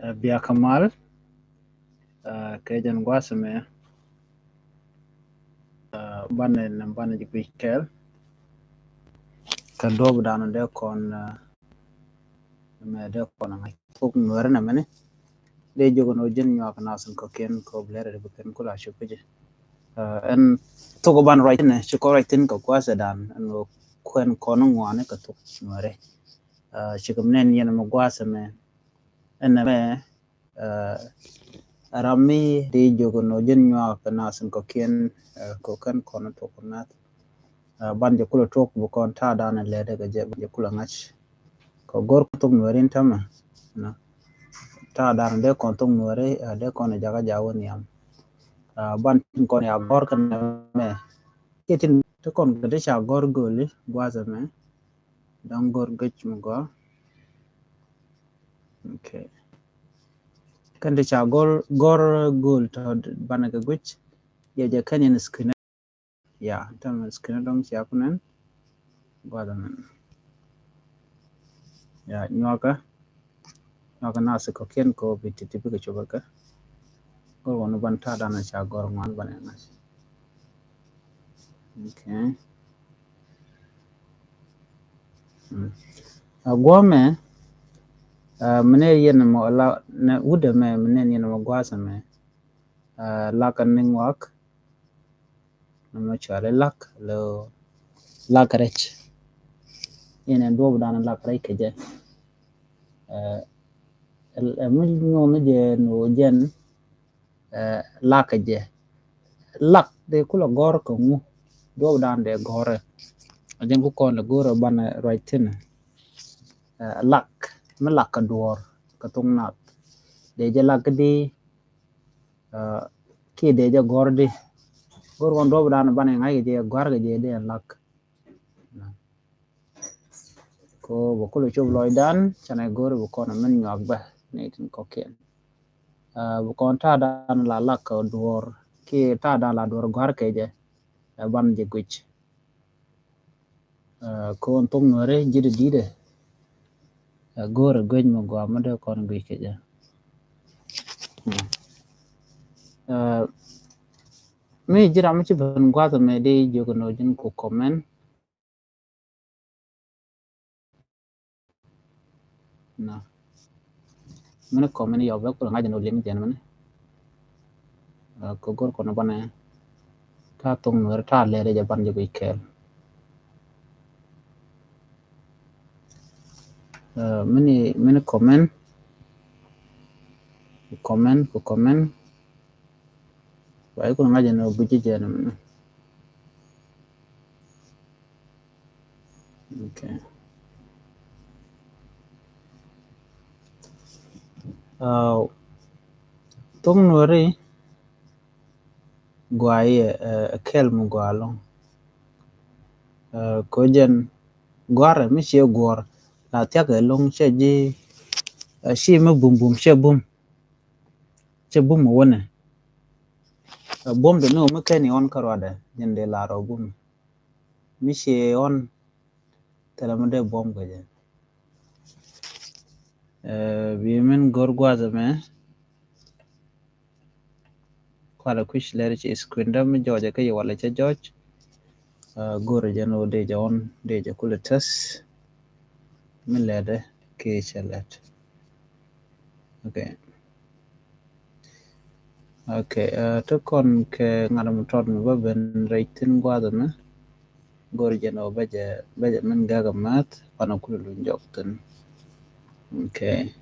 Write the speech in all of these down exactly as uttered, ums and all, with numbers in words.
Ɛ, bia kɛ mal, ɛ, kɛ jɛn gua̱a̱th ɛmɛ, ɛ, banɛ nɛ banɛ ji̱ guic kɛɛl. Kɛ duɔ̱ɔ̱p danɔ dee kɔn, ɛ, mɛ dee kɔn ŋa̱c thok Nuɛri nɛmɛni. Dee jiök ɛn ɣöö ji̱n nyuak nath in kɔ̱kiɛn kɛ ɣöö bi lɛr ɛ bi kɛn kula cop kä jɛ. Ɛ, ɛn thok ban ruac thin ɛ, ci kɔn ruac thin kɛ gua̱a̱th ɛ dan ɛn ɣöö kuɛn kɔn ŋuani kɛ thok Nuɛri. Ɛ, cikɛ mi nɛn yɛn mɛ gua̱a̱th ɛmɛ. Ɛn ɛmɛ, ɛ, ram mi dee jiök ɛn ɣöö ji̱n nyuak kɛ nath in kɔ̱kiɛn, ɛ, kɛ ɣöö kɛn kɔn thok kɛ nath. Ɛ, ban jɛ kulɛ tuɔk bi kɔn ta̱a̱ dan ɛ lɛt ɛ kɛ jɛ, ban jɛ kulɛ ŋa̱c. Kɛ go̱r kɔn thok Nuɛri in täämɛ. Nä. Ta̱a̱ dan dee kɔn thok Nuɛri, ɛ, dee kɔn ɛ jakä jakä wä nhiam. Ɛ, ban tin kɔn ya gɔ̱r kɛn ɛmɛ. Kiɛ tin ti kɔn kɛ ti ca gɔ̱r gööli gua̱a̱th ɛmɛ. Dɔ̱ŋ go̱r guic mi gɔaa. Okay. Kɛn ti ca gɔ̱r, gɔ̱r gööl tɔ banɛ kɛ guic. Yɛ jɛ kɛn in screen. Ya, täämɛ screen dɔ̱ŋ cia kunɛn. Gua̱a̱th ɛmɛn. Ya, nyuakä. Nyuakä nath kɔ̱kiɛn kɛ ɣöö bi ti̱ti̱ bikɛ cop ɛ kɛ. Go̱r wä ni ban ta̱a̱ dan ca gɔ̱r ŋuan banɛ ŋa̱c. Okay. Mm. A guɔmɛ, ɛ, mi nɛ yɛn mɔ la, nɛ wut ɛmɛ, mi nɛ yɛn mɔ gua̱a̱th ɛmɛ, ɛ, lak ni ŋuak. Nɔmɔ cuali lak, lo lak rɛc. Yɛn ɛ duɔ̱ɔ̱p dan lak rɛc kɛ jɛ. Ɛ, ɛ, mi nyuɔn jɛ ni wä jɛn, ɛ, lak kɛ jɛ. Lak dee kulɛ gɔ̱r kɛ ŋu, duɔ̱ɔ̱p dan dee gɔ̱rɛ. A jɛn ku kɔn dee gɔ̱rɛ banɛ ruac thin ɛ. Ɛ, lak, mi lak kɛ duɔ̱ɔ̱r kɛ thok nath. Dee jɛ lak di, ɛ, kiɛ dee jɛ gɔ̱r di. Go̱r kɔn duɔ̱ɔ̱p dan banɛ ŋa̱c kɛ jɛ, gɔ̱r kɛ jɛ dee lak. Ko bɛ kulɛ cop lɔcdan, canɛ go̱r bɛ kɔn min nyuak bɛ ni tin kɔ̱kiɛn. Ɛ, bɛ kɔn ta̱a̱ dan la lak kɛ duɔ̱ɔ̱r, kiɛ ta̱a̱ dan la duɔ̱ɔ̱r gɔ̱r kɛ jɛ, ɛ, ban jɛ guic. Ɛ, ko thok Nuɛri ji̱ di di̱t ɛ. Ɛ, go̱r ɛ guic mi gɔaa mi dee kɔn guic kɛ jɛ. Ɛ, mi ji̱ ram mi ci ben gua̱a̱th ɛmɛ dee jiök ɛn ɣöö ji̱n ku comment. Na. Mini comment yɔp bɛ kulɛ ŋa̱c ɛn ɣöö liŋ jɛn mini. Ɛ, kɛ go̱r kɔn banɛ ta̱a̱ thok Nuɛri ta̱a̱ lɛr jɛ ban jɛ guic kɛɛl. Ɛ, mini, mini comment. Comment, ku comment. Wa i̱ kun ŋa̱c ɛn ɣöö bi ji̱ jɛn mini. Okay. Ɛ, thok Nuɛri gɔaa yɛ, ɛ, kɛl mi gɔaa ɛlɔ̱ŋ. Ɛ, ko jɛn gɔ̱a̱rɛ mi ciɛ guɔ̱ɔ̱r la thia̱k ɛlɔ̱ŋ cɛ ji̱, ɛ, ci mi bum bum cɛ bum. Cɛ bum mi wänɛ. Ɛ, bum de ni wä mi kɛn i̱ ɣɔn kä ruadɛ jɛn dee la rɔ bum. Mi ciɛ ɣɔn thilɛ mi dee bum kɛ jɛ. Ɛ, bi min go̱r gua̱a̱th ɛmɛ. Kualɛ kui̱c lɛr ci screen dä mi jɔɔcɛ kä yɛ walɛ cɛ jɔɔc. Ɛ, go̱rɛ jɛ ni wä dee jɛ ɣɔn dee jɛ kulɛ tɛth. Mi lɛtdɛ kiɛ cɛ lɛt. Okay. Okay, ɛ, ti kɔn kɛ ŋa̱t mi tɔt mi bä ben rɛc thi̱n gua̱a̱th ɛmɛ. Go̱r jɛn ɔ bɛ jɛ, bɛ jɛ min gak a math, pan a kul luny jɔk thin. Okay.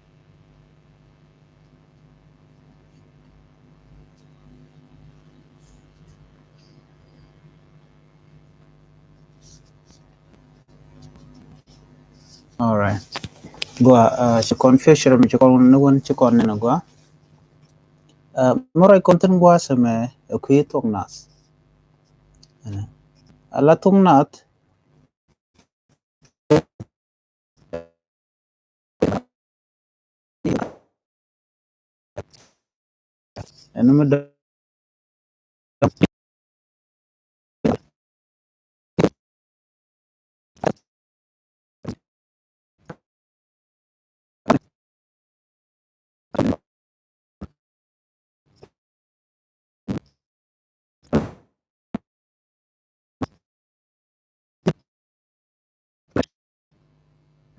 All right. Gua, uh, ci confusion mi ci kɔn ni wun ci kɔn ni gua. Uh, murray kɔn thin gua sɛ mɛ, uh, kui thok nath. Uh, ala thok nath. Ɛn mi dɔ̱ŋ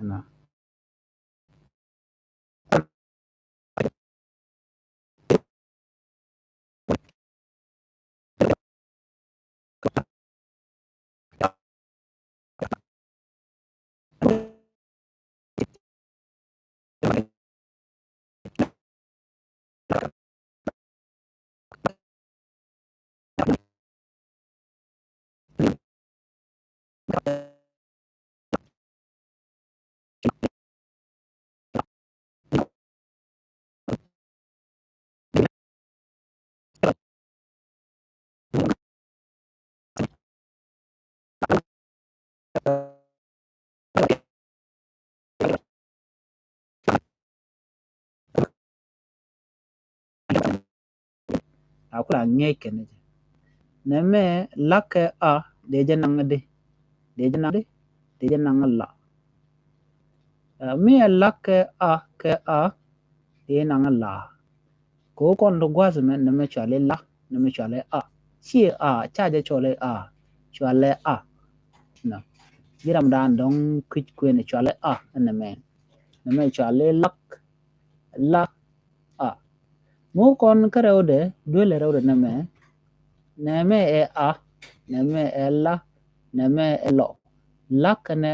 Ɛnɔ. A kula ŋiɛc kɛn jɛ. Nɛmɛ la kɛ a dee jɛ naŋ di. Dee jɛ naŋ di. Dee jɛ naŋ la. Ɛ, mi ɛ la kɛ a kɛ a dee naŋ la. Kɛ ɣöö kɔn ti gua̱a̱th mɛ nɛmɛ cuali la nɛmɛ cuali a. Ci a ca jɛ cuali a cuali a. Nɔ. Ji̱ ram daan dɔ̱ŋ kui̱c kuën cuali a nɛmɛ. Nɛmɛ cuali lak. La a. Ŋu kɔn kä rɛwdɛ duël rɛwdɛ nɛmɛ. Nɛmɛ ɛ a. Nɛmɛ ɛ la. Nɛmɛ ɛ lɔ. Lak nɛ.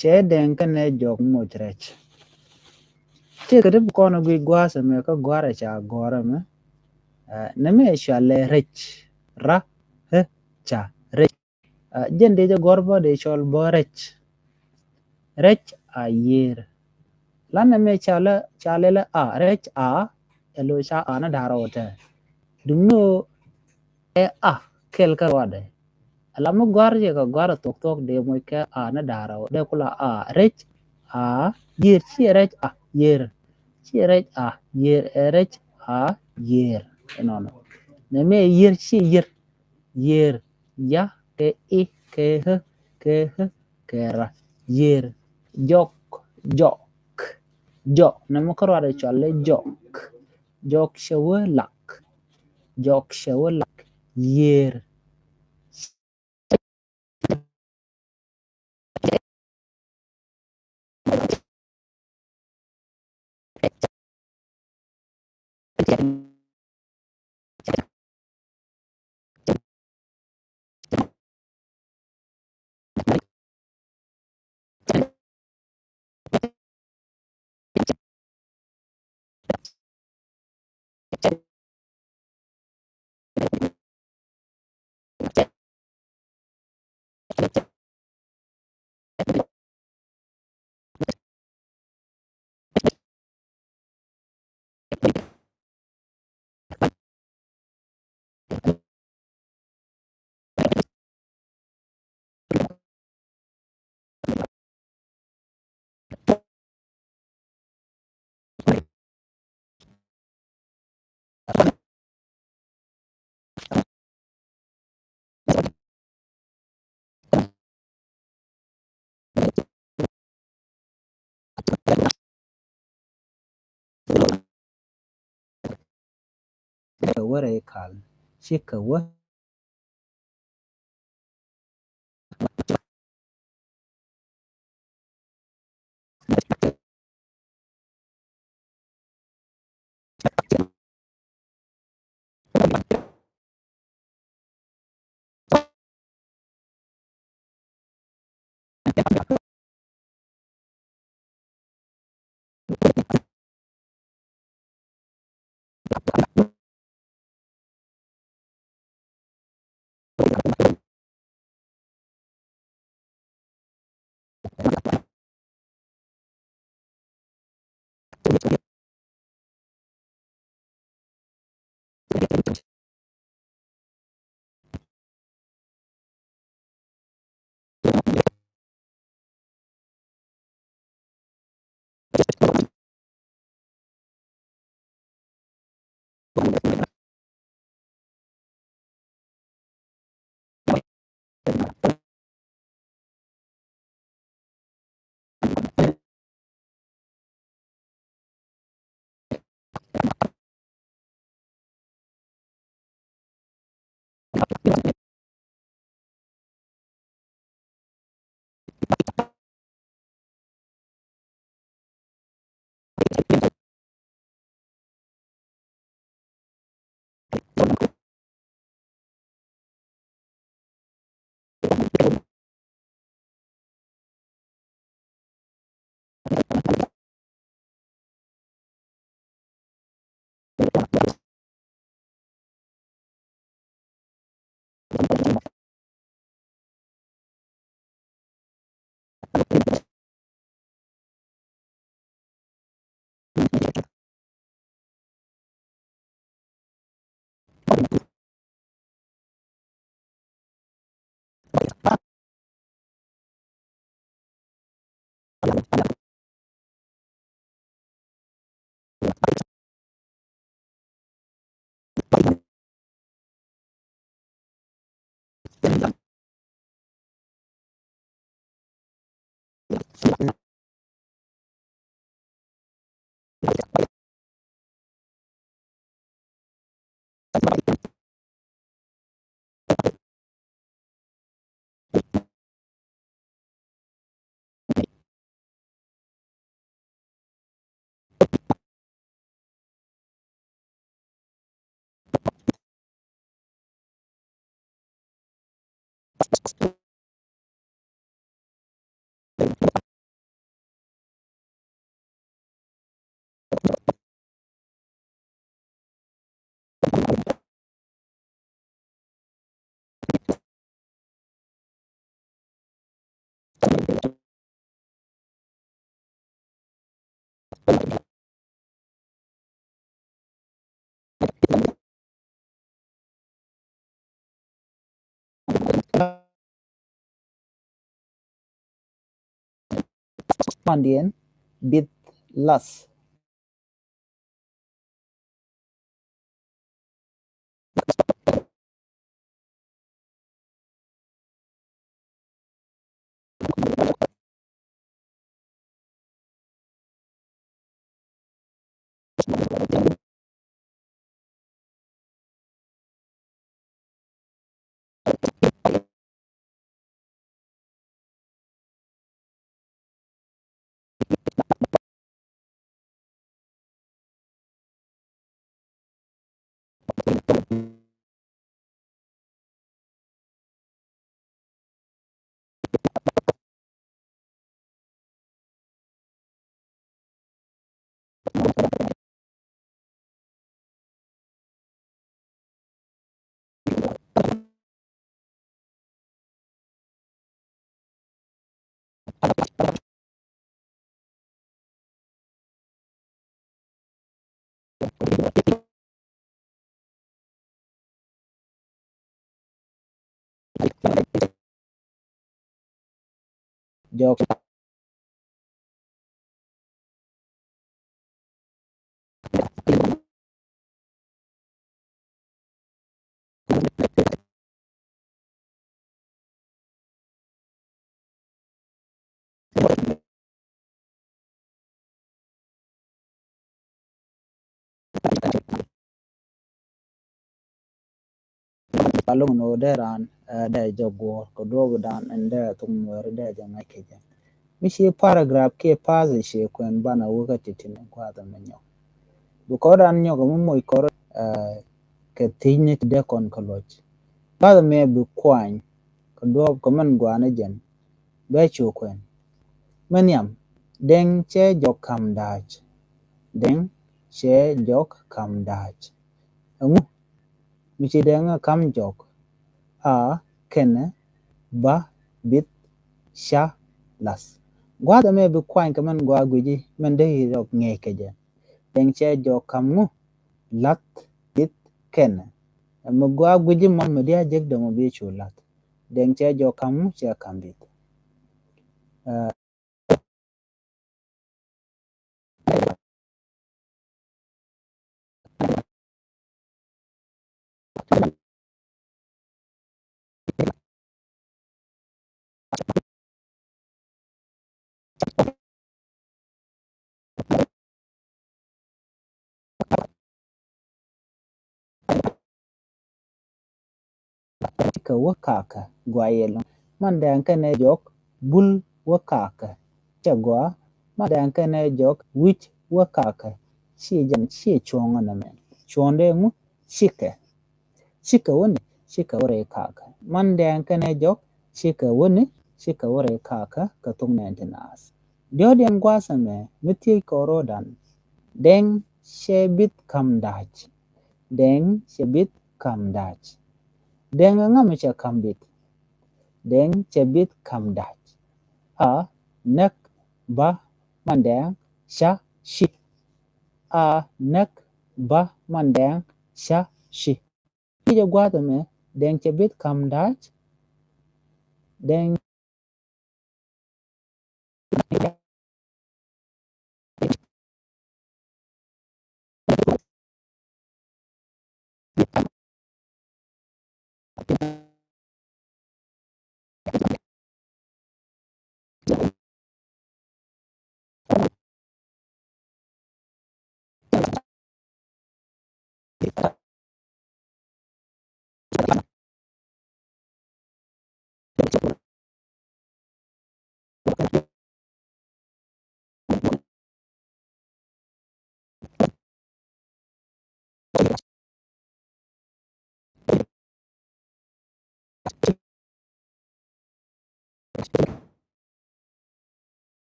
Cɛ dɛŋ kɛnɛ jɔk moc rɛc. Tëëkɛ ti bi kɔn guic gua̱a̱th ɛmɛ kä gua̱a̱r ɛ ca gɔ̱r ɛmɛ. Ɛ, nɛmɛ cualɛ rɛc. Ra, ɛ, ca, rɛc. Ɛ, jɛn dee jɛ gɔ̱r bä dee cɔl bä rɛc. Rɛc a yiër. Lan nɛmɛ ca lɛ, ca lɛ lɛ a, rɛc a, ɛ lo ca a ni da̱r ɔ tɛ. Duŋni ɣöö ɛ a kɛl kä ruadɛ. Ala mi gua̱r jɛ kɛ gua̱r thuɔ̱k thuɔ̱k dee moc kɛ a ni da̱r ɔ. Dee kula a rɛc a yiër, ci rɛc a yiër. Ci rɛc a yiër, ɛ rɛc a yiër. Ɛnɔnɔ. Nɛmɛ yiër, ci yiër. Yiër. Ya kɛ i kɛ hä kɛ hä kɛ ra. Yiër. Jɔk, jɔk. Jɔk. Nɛmɛ kä ruadɛ cɔalɛ jɔk. Jɔk cɛ wä lak. Jɔk cɛ wä lak. Yiër. wä rɛy kal, cikɛ wä. Mandiɛn bith lath. Jɔk. Aloŋ ni wä dee raan, eh, dee jɛ guɔ̱ɔ̱r kɛ duɔɔp dan ɛn dee thok Nuɛɛri dee jɛ ŋa̱c kɛ jɛ. Mi ci paragraph kiɛ passage ci kuɛn banɛ wä kä ti̱ti̱ ni gua̱a̱th ɛmɛ nyɔk. Bi kɔn raan nyɔk mi moc kɔn, eh, kɛ thiecni ti dee kɔn kɛ luɔc. Gua̱a̱th ɛmɛ bi kuany kɛ duɔɔp kɛ mɛn gua̱a̱ni jɛn. Bɛ cu kuɛn. Mɛ nhiam, Dɛŋ cɛ jɔk ka̱m da̱a̱c. Dɛŋ cɛ jɔk ka̱m da̱a̱c. Ɛŋu mi ci Dɛŋ ɛ ka̱m jɔk? A, kɛnɛ, ba, bith, ca, lath. Gua̱a̱th ɛmɛ bi kuany kɛ mɛn gua̱a̱ gui̱ci mɛn dee rɔk ŋi̱eec kɛ jɛ. Dɛŋ cɛ jɔk ka̱m ŋu? Lath, bith, kɛnɛ. Ɛmɛ gua̱a̱ gui̱ci mɔ mi dia̱ jek dee mɔ bi cu lath. Dɛŋ cɛ jɔk ka̱m ŋu? Cɛ ka̱m bith. Ɛ, Cikɛ wä kakä guayɛ lɔ̱ŋ. Man Dɛŋ kɛnɛ jɔk bul wä kakä. Cɛ gɔaa. Man Dɛŋ kɛnɛ jɔk wi̱c wä kakä. Ciɛ jɛn ciɛ cuɔ̱ŋ ɛnɛ mɛ. Cuɔ̱ŋ dee ŋu? Cikɛ. Cikɛ wä ni, cikɛ wä rɛy kakä. Man Dɛŋ kɛnɛ jɔk, cikɛ wä ni, cikɛ wä rɛy kakä kɛ thok nɛɛni ti naath. Diɔ̱ɔ̱kdiɛn gua̱a̱th ɛmɛ mi thiec kɔn ro̱o̱dan. Dɛŋ cɛ bith ka̱m da̱a̱c. Dɛŋ cɛ bith ka̱m da̱a̱c. Dɛŋ ɛ ŋa mi cɛ ka̱m bith? Dɛŋ cɛ bith ka̱m da̱a̱c. A, näk, ba, man Dɛŋ, ca, ci. A, näk, ba, man Dɛŋ, ca, ci. Thiecɛ gua̱a̱th ɛmɛ, Dɛŋ cɛ bith ka̱m da̱a̱c? Dɛŋ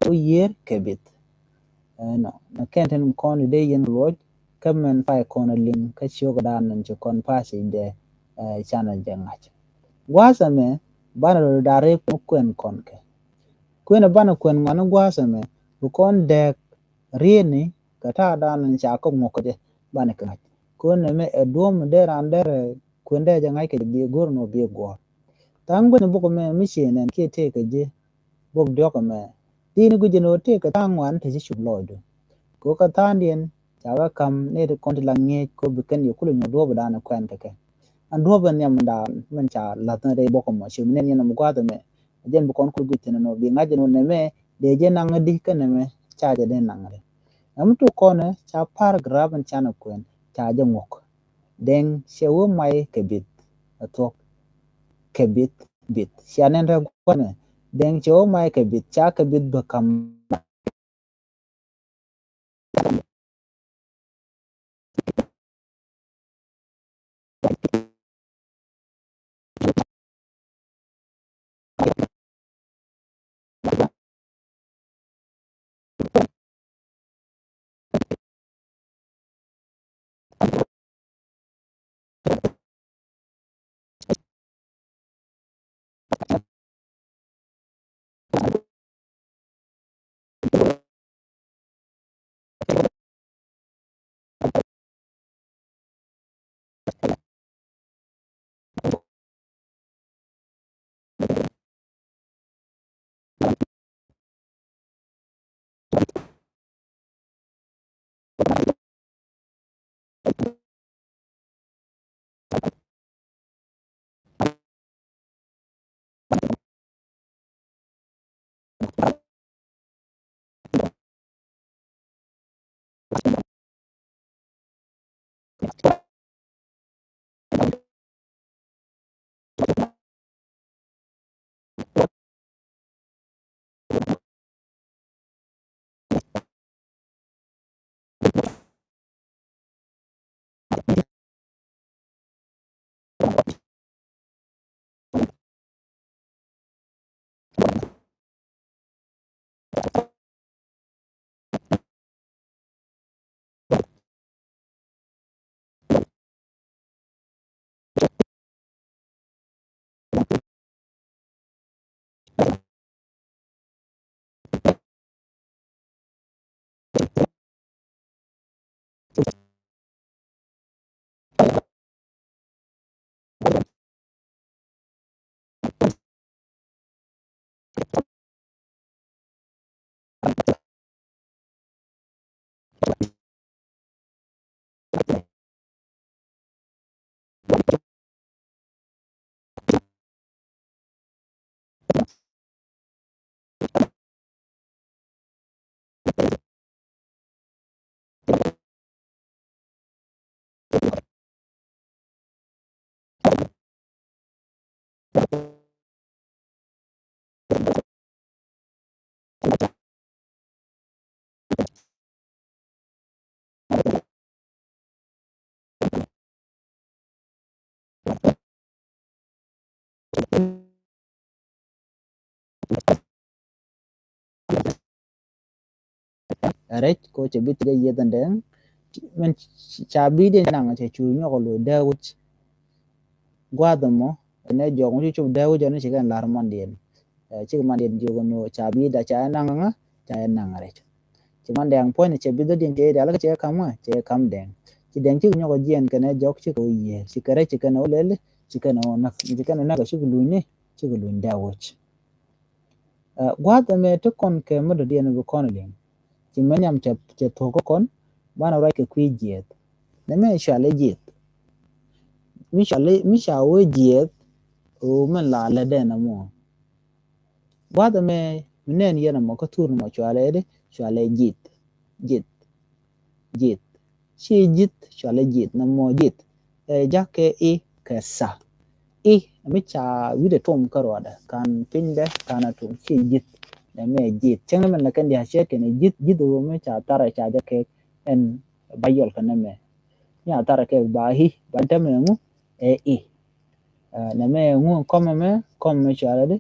Ɔ yiër kɛ bith. Ɛnɔ nɛ kɛn tin kɔn dee yɛn luɔc kä mɛn pay kɔn liŋ kä ciök dan nɛn ci kɔn passage dee, eh, canɛ jɛ ŋa̱c. Gua̱a̱th ɛmɛ banɛ rɔ da̱r ri kuɛn kɔn kɛ. Kuɛn banɛ kuɛn ŋuan gua̱a̱th ɛmɛ bi kɔn dɛɛk rieni kɛ ta̱a̱ dan nɛn ca kä ŋuɔk kɛ jɛ banɛ kɛ ŋa̱c. Kuɛn ɛmɛ ɛ duɔ̱m dee ran derɛ kuɛn dee jɛ ŋa̱c kɛ jɛ bi go̱r nɔ bi guɔ̱ɔ̱r. Tha̱a̱ŋ gui̱ni bok ɛmɛ mi cië nɛn kiɛ tëëkɛ ji̱ bok diɔ̱k ɛmɛ. Di̱i̱ni gui̱c ɛn ɣöö tëëkɛ tha̱a̱ŋ ŋuan te ci cuk lɔɔcdu. Kɛ ɣöö kä tha̱a̱ŋdiɛn ca kä ka̱m nɛy ti kɔn ti la ŋi̱eec kɛ ɣöö bi kɛn yɛ kulɛ nyuɔ̱th duɔ̱ɔ̱p dan kuɛn kɛ kɛ. Ɛn duɔ̱ɔ̱p ɛn nhiam ɛn daan mɛn ca la̱th ni rɛy bok ɛmɔ ci mi nɛn yɛn ɛmɔ gua̱a̱th ɛmɛ. Ɛ jɛn bi kɔn kulɛ gui̱c thi̱n ɛn ɣöö bi ŋa̱c ɛn ɣöö nɛmɛ dee jɛ naŋ di kä nɛmɛ ca jɛ dee naŋ di. Ɛm tuk kɔnɛ ca paragraph ɛn canɛ kuɛn ca jɛ ŋuɔ̱k. Dɛŋ cɛ wä may kɛ bith. Ɛ thuɔ̱k kɛ bith, bith. Cia nɛn rɛ gua̱n mɛ. Dɛŋ cɛ wä may kɛ bith, ca kɛ bith bä kam. Rɛc kɔ cɛ bi thiec yieth ɛn dɛŋ. Min ca bi diɛn naŋ cɛ cu nyɔk lo dee wic. Gua̱a̱th ɛmɔ ɛn ɛ jɔk mi ci cop dee wic ɛn ci kɛn lar mandiɛn. Ɛ, cik mandiɛn jiök ɛn ɣöö ca bi da ca ɛ naŋ ŋa ca ɛ naŋ rɛc. Ci mandɛŋ puɔ̱ny cɛ bi dhɔt diɛn cɛ dial kɛ cɛ kam ŋa cɛ kam dɛŋ. Ci dɛŋ cik nyɔk jiɛn kɛn ɛ jɔk cik ɣöö yiëë ci kɛ rɛc ci kɛn ɛ ɣöö lɛli ci kɛn ɛ ɣöö nak ci kɛn ɛ nak cik luny ni cik luny dee wic. Ɛ, gua̱a̱th ɛmɛ ti kɔn kɛ mi dɔ̱diɛn bi kɔn liŋ. Ci mɛ nyam cɛ, cɛ thuɔ̱k kä kɔn banɛ ruac kɛ kui̱ jiɛth. Nɛ mɛ cualɛ jiɛth. Mi cualɛ, mi ca wee jiɛth ɣöö mɛn la lɛ dɛn ɛmɔ. Gua̱a̱th ɛmɛ mi nɛn yɛn ɛmɔ kä thur ni mɔ cualɛ di cualɛ jiɛth. Jiɛth. Jiɛth. Ci ji̱th cualɛ ji̱th nɔmɔ ji̱th. Ɛ, ja̱kɛ i̱ kɛ tha. I̱ mi ca wi̱dɛ tuɔm kä ruɔdɛ kan pinydɛ kan a tuɔm ci ji̱th. Nɛ mɛ ji̱th cäŋ ni mɛn lɛ kɛn dia̱ cɛ kɛn ji̱th ji̱th ɣöö mi ca tharɛ ca jɛ kɛ ɛn ba yɔl kɛ nɛ mɛ. Nya tharɛ kɛ ba i̱ ba tɛmɛ ŋu ɛ i̱. Ɛ, nɛ mɛ ŋu kɔmɛ mɛ kɔmɛ mɛ cualɛ di.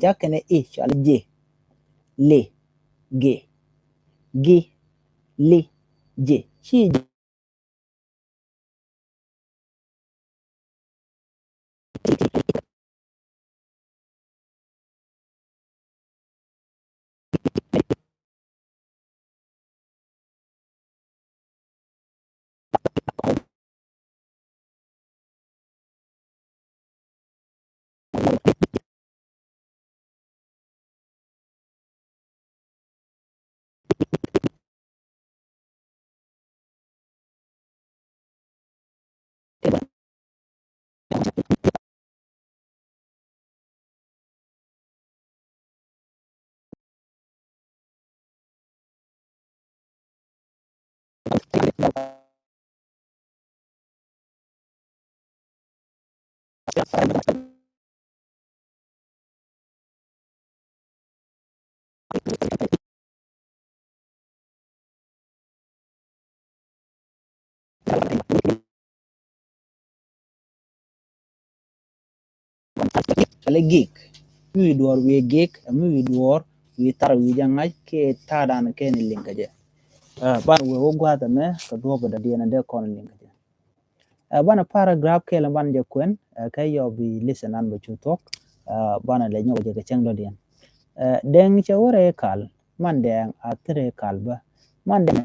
Ja̱ kɛnɛ i̱ cual ji̱. Li. Gi. Gi. Li. Ji̱. Ci Kɛlɛ gik mi wi̱i̱ duɔ̱ɔ̱r wi̱i̱ gik mi wi̱i̱ duɔ̱ɔ̱r wi̱i̱ thar wi̱i̱ jɛ ŋa̱c kɛ ta̱a̱ dan kɛ ni liŋ kɛ jɛ. Banɛ wee wä gua̱a̱th ɛmɛ kɛ duɔ̱ɔ̱p dɔ̱diɛn dee kɔn liŋ kɛ jɛ. Banɛ paragraph kɛl banɛ jɛ kuɛn kɛ yɔ bi listen an bɛ cu thuɔ̱k. Banɛ lɛ nyɔk jɛ kɛ cäŋ dɔ̱diɛn. Dɛŋ cɛ wä rɛy kal man dɛŋ a thirɛ kal bä man dɛŋ